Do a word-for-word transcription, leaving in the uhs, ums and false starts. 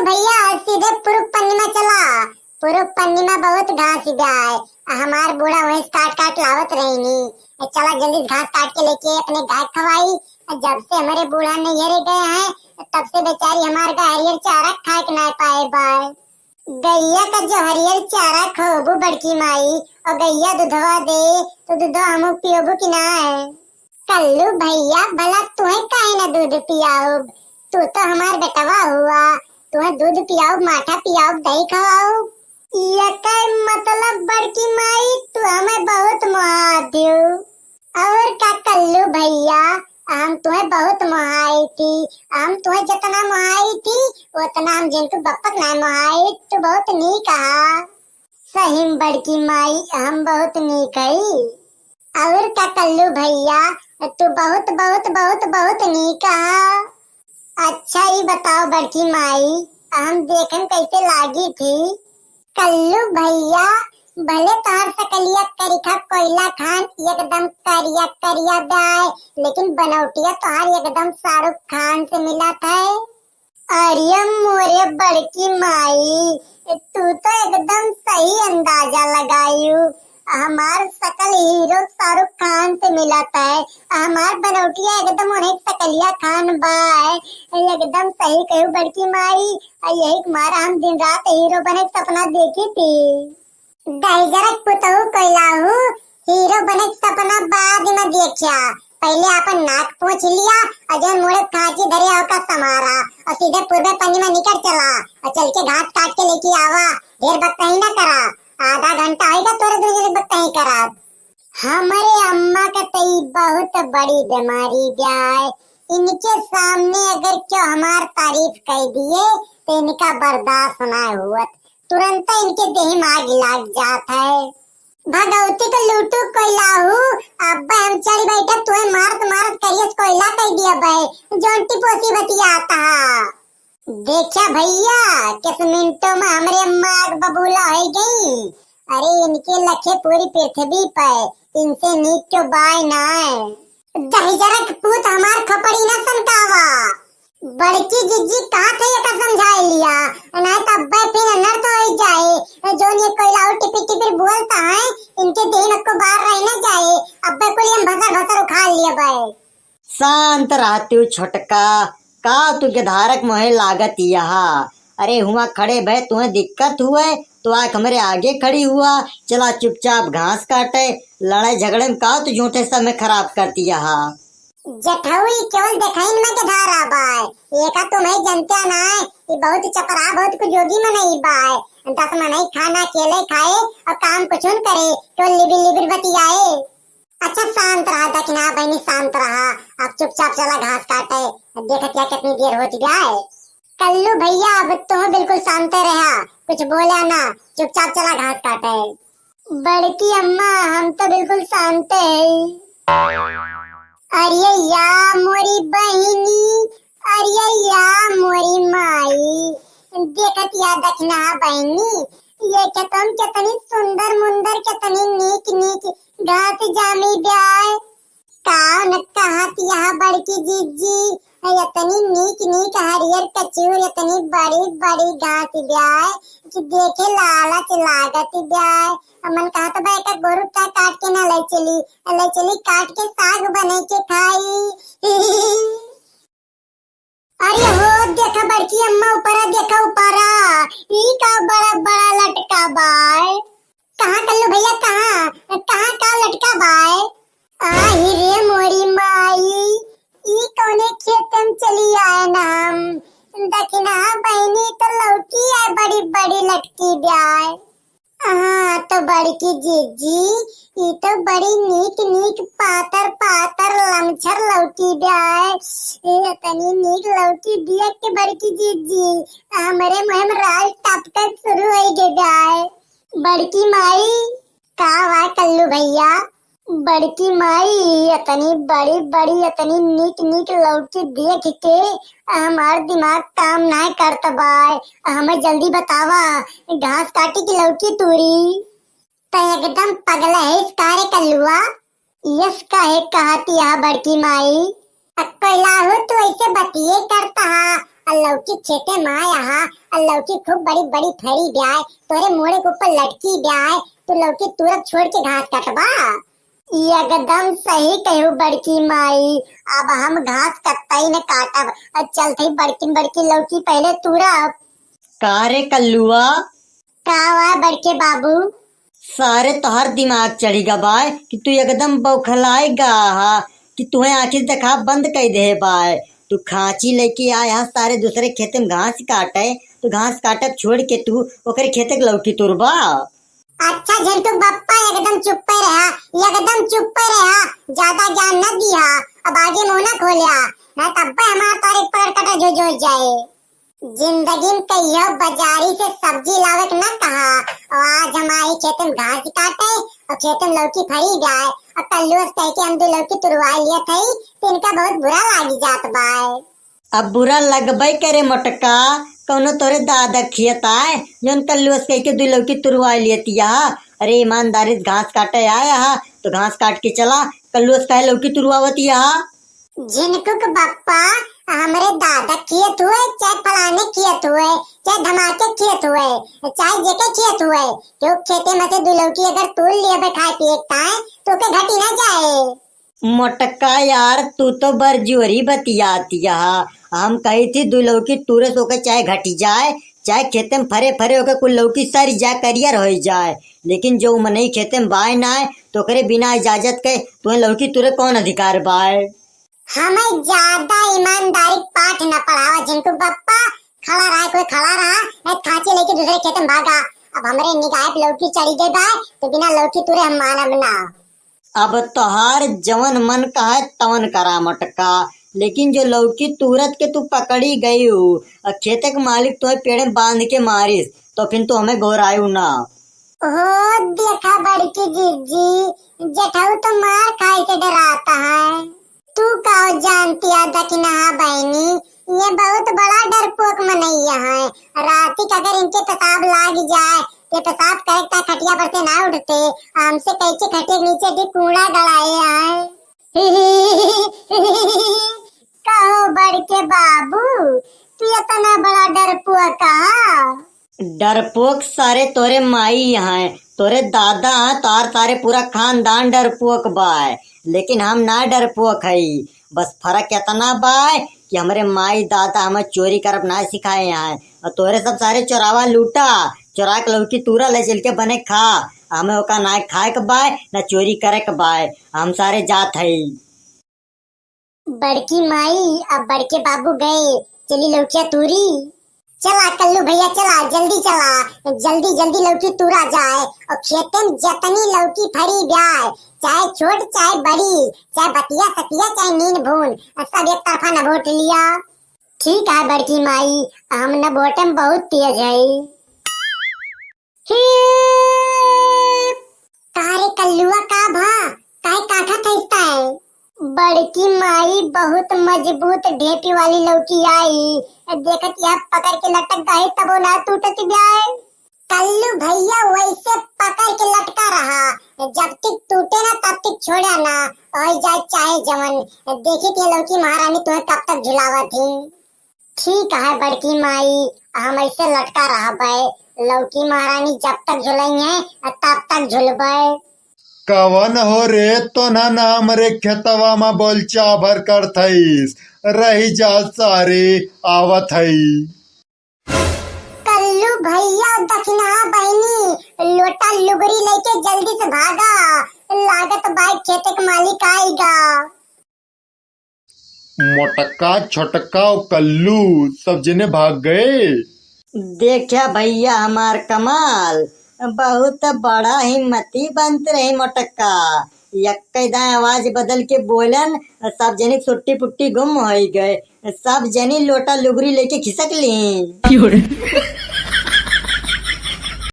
भैया, सीधे पूर्व पन्निमा चला। पूर्व पन्निमा बहुत घास बा है। हमार बूढ़ा वहीं से काट काट लावत रहीनी। ए, चला जल्दी से घास काट के लेके अपने गाय खवाई। जब से हमरे बूढ़ा नैहरे गए हैं, तब से बेचारी हमार गाय हरियर चारा खाए के ना पाए बा। गैया का जो हरियर चारा खवबू बड़की माई, और गैया दूधवा दे, तो दूधवा हमू पियोबू कि ना है? कल्लू भैया, भला तुहे काहे ना दूध पियाउब? तू तो हमार बेटवा हुआ, तुहे दूध पियाउब, माठा पियाउब, दही खवाउब। एकर मतलब बड़की माई, तू हमें बहुत मोहा दियो। और का कल्लू भैया, हम तुहे बहुत मोहाई थी, हम तुहे जितना मोहाई थी, उतना हम जिंटू बप्पक ना मोहाई। तू बहुत नीक हा। सही में बड़की माई, हम बहुत नीक हई। और का कल्लू भैया, तू बहुत, बहुत, बहुत, बहुत नीक हा। अच्छा, ई बताओ बड़की माई, हम देखन कैसे लागी थी? कल्लू भैया, भले तोहर सकलिया करिखा कोयला खान एकदम करिया करिया बाय, लेकिन बनौटिया तोहर एकदम शाहरुख खान से मिलत है। अरे मोरे बड़की माई, तू तो एकदम सही अंदाजा लगायू। हमार सकल हीरो शाहरुख खान से मिलत है, हमार बनौटिया एकदम उन्हें सकलिया खान बाय। एकदम सही कहू बड़की माई, आ यही के मारा हम दिन रात हीरो बने के सपना देखी थी। दहिजरक पुतहु कैलाहू, हीरो बने के सपना बाद में देखिया, पहले अपन नाक पोंछ लिया, और जौन मुड़े खांची धरे ओका समारा, और सीधे पूर्वे पन्नी में निकल चला, और चल के घास काट के लेके आवा। ढेर बकतही ना करा, आधा घंटा होइगा तोरे दूनो जने बकतही करत। हमरे अम्मा के त ई बहुत बड़ी बीमारी बाय, इनके सामने अगर क्यों हमार तारीफ कर दिए तो इनका बर्दाश्त ना हुअत, तुरंत इनके देह में आग लाग जात है। भगवती के लूटू कोयलाहू, अब्बे हम चढ़ बैठे, तुहे मारत मारत करियस कोयला कह दिया बे, जौन टिपोसी बतियाता। देखा भैया, किस मिनटों में हमरे अम्मा आग बबूला हो गई। अरे इनके लखे पूरी पृथ्वी पे, इनसे नीक क्यों बाय ना है। दहिजरक पूत हमार खपड़ी ना सनकावा। बड़की जिज्जी कहा थे एका समझाए लिया, नहीं तो अब्बे फिर अनर्थ हो जाए। जो ये कोयलाऊ टिपिर टिपिर बोलता है, इनके देह में को बाहर रह ना जाए। अब्बे को लिए हम भसर भसर उखाड़ लिए बे। शांत रहत्यू छोटका, का तू गधारक मोहे लागत यहा? अरे हुआ खड़े भय तुहे दिक्कत हुए तो आके हमरे आगे खड़ी हुआ। चला चुपचाप घास काटे, लड़ाई झगड़े में का तू झूठे समय खराब करती यहा? जेठऊ, ई केवल देखाइन में के धारा बाय। एका तुम्हें जनत्या नाय, ई बहुत चपरा, बहुत कुजोगी मनई बाय। दस मनई खाना अकेले खाए और काम कुछ न करे, केवल लिबिर लिबिर बतियाए। अच्छा शांत रहा दखिना बहिनी, शांत रहा। अब चुपचाप चला घास काटे, अब देखत या कितनी देर होत जाए। कल्लू भैया, अब तुम बिल्कुल शांत रहा, कुछ बोला ना, चुपचाप चला घास काटे। बड़की अम्मा, हम तो बिल्कुल शांत है। अरे या मोरी बहिनी, अरे या मोरी माई, देखत या दखिना बहिनी, ये खेतम कितनी सुंदर मुंदर, कितनी नीक नीक घास जामी ब्याय। का न कहत यह बड़की जिज्जी, इतनी नीक नीक हरियर कचूर, इतनी बड़ी बड़ी घास ब्याय कि देखे लालच लागत ब्याय। अमन कहत बा, एका गोरू का काट के ना ले चली, ले चली काट के साग बने के खाई। अरे हो, देखा बड़की अम्मा, ऊपरा देखा, ऊपरा। ई का बड़ा बड़ा लटका बाय? कहाँ कल्लू भैया, कहाँ, कहाँ का लटका बाय? आही रे मोरी माई, ई कौने खेत में चली आए ना हम। दखिना बहिनी, तो लौकी है बड़ी बड़ी लटकी ब्याय। हाँ, तो बड़की जिज्जी, ई तो बड़ी नीक नीक पातर पातर लमछर लौकी ब्याय। ए, इतनी नीक लौकी बिया के बड़की जिज्जी, हमरे मुँह में राज टपकत शुरू हो गए ब्याय। बड़की माई, का हुआ कल्लू भैया? बड़की माई, इतनी बड़ी बड़ी, इतनी नीक नीक लौकी देख के हमार दिमाग काम ना करत बाय। हमें जल्दी बतावा, घास काटी की लौकी तूरी? त एकदम पगला है इस कारे कल्लुआ। यस काहे कहती है बड़की माई? अक्कलाहू तू ऐसे बतिये करता हा, अउर लौकी खेते मा आय हा, अउर लौकी खूब बड़ी बड़ी फरी ब्याय, तोरे मोड़े के ऊपर लटकी ब्याय, तू लौकी तुरत छोड़ के घास काटबा? एकदम सही कहू बड़की माई, अब हम घास कतई न काटब, अब चलत ही बड़किन बड़की लौकी पहले तुरब। का रे कल्लुआ? का हुआ बड़के बाबू? सारे तोहार दिमाग चढ़ी गा बाय कि तू एकदम बौखलाए गा हा कि तुहे आँखी से देखा बंद कई दे बाय। तू खांची लेके आय हा सारे दूसरे खेते में घास काटे, तो घास काटब छोड़ के तू ओकरे खेते के लौकी तुरबा। अच्छा झिनकू बप्पा एकदम चुप्पे रहा, एकदम चुप्पे रहा, ज्यादा ज्ञान न दिया, अब आगे मुंह न खोल्या, न तब्बे हमार तारीख पर कटा जो जो जाए। जिंदगी में कहियो बाजारी से सब्जी लावे के न कहा, और आज हम आई खेत में घास काटे और खेत में लौकी फरी जाए और कल्लुअस कह के हम दो लौकी तुरवा लिए थे, तो इनका बहुत बुरा लागी जात बाय। अब बुरा लगबे करे मोटका, कौनो तोरे दादा खियत आए, जौन कल्लुअस कह के दो लौकी तुरवा लिए तिया। अरे ईमानदारी से घास काटे आया हा, तो घास काट के चला, कल्लुअस कहे लौकी तुरवावत या। झिनकू के बप्पा, हमरे दादा खेत हुए, चाहे फलाने खेत हुए, चाहे धमाके खेत हुए, चाहे जेके खेत हुए, केहू खेते में से दो लौकी अगर तोड़ लिए बे खाए पिए के ताए, तो के घटी ना जाए। मोटका यार, तू तो बरजोरी बतियात यहा। हम कही थी दो लौकी तुरे से ओके चाहे घटी जाए, चाहे खेते में फरे फरे ओके कुल लौकी सरी जाए, करियर होई जाए, लेकिन जो मनई खेते में बाय ना आए, तो ओकरे बिना इजाजत के तुहे लौकी तुरे कौन अधिकार बाय? हमें ज्यादा ईमानदारी के पाठ न पढ़ावा झिनकू बप्पा, खड़ा रहा कोई खड़ा रहा, नहीं खांची लेके दूसरे खेत में भागा। अब हमरे निगाह पे लौकी चढ़ी गई बा, तो बिना लौकी तुरे हम मानब ना। अब तोहार जवन मन कहे तवन करा मोटका, लेकिन जो लौकी तुरत के तू पकड़ी गई हो, और खेते के मालिक तुहे पेड़े में बांध के मारिस, तो फिर तू हमें घोरायु ना। ओहो, देखा बड़की जिज्जी, जेठऊ तो मार खाए से डराता है। तू का जानती है दखिनहा बहनी, ये बहुत बड़ा डरपोक मनैया है। राती का अगर इनके पेशाब लाग जाए, ये पेशाब करे का खटिया पर से ना उठते, हमसे कह के खटिया के नीचे भी कूड़ा गड़ाए आए। कहो बड़के बाबू, तू इतना बड़ा डरपोक का? डरपोक सारे तोरे माई हैं, तोरे दादा हैं, तोहार सारे पूरा खानदान डरपोक बाय, लेकिन हम ना डरपोक हई। बस फर्क इतना बाय कि हमरे माई दादा हमें चोरी करब ना सिखाए हैं, और तोरे सब सारे चोरावा लूटा, चोरा के लौकी तूरा ले चल के बने खा, हमें ओका ना खाए के बाय, ना चोरी करे के बाय, हम सारे जात हई। बड़की माई, अब बड़के बाबू गए, चली लौकिया तूरी। चला कल्लू भैया, चला, जल्दी चला, जल्दी जल्दी लौकी तूरा जाए और खेते में जतनी लौकी फरी जाए, चाहे छोट चाहे बड़ी, चाहे बतिया सतिया चाहे नीन भून, सब एक तरफा न भोट लिया। ठीक है बड़की माई, हम न भोटे में बहुत तेज है। का रे कल्लुआ, का भा? काहे काठा थैसता है? बड़की माई, बहुत मजबूत ढेपी वाली लौकी आई। देखत यह पकड़ के लटक गए, तबो ना टूटत ब्याए। कल्लू भैया वैसे पकड़ के लटका रहा, जब तक टूटे ना तब तक छोड़ा ना, और जाए चाहे जवन। देखी थी लौकी महारानी तुम्हें कब तक झुलावा थी। ठीक है बड़की माई, हम ऐसे लटका रहबे, लौकी महारानी जब तक झुलई है तब तक झुलबे। कवन हो रे, तोन्हा ना हमरे खेतवा मा बोलचाभर करत हईस, रही जा सारे, आवत हई। कल्लू भैया, दखिनहा बहिनी, लोटा लुगरी लेके जल्दी से भागा, लागत बाय खेते के मालिक आइगा। मोटका, छोटका और कल्लू सब जने भाग गए। देखा भैया हमार कमाल, बहुत बड़ा हिम्मती बनत रही मोटका। यक्के दाएं आवाज बदल के बोलन, सब जने सुट्टी पुट्टी गुम होई गए। सब जने लोटा लुगरी लेके खिसक ली।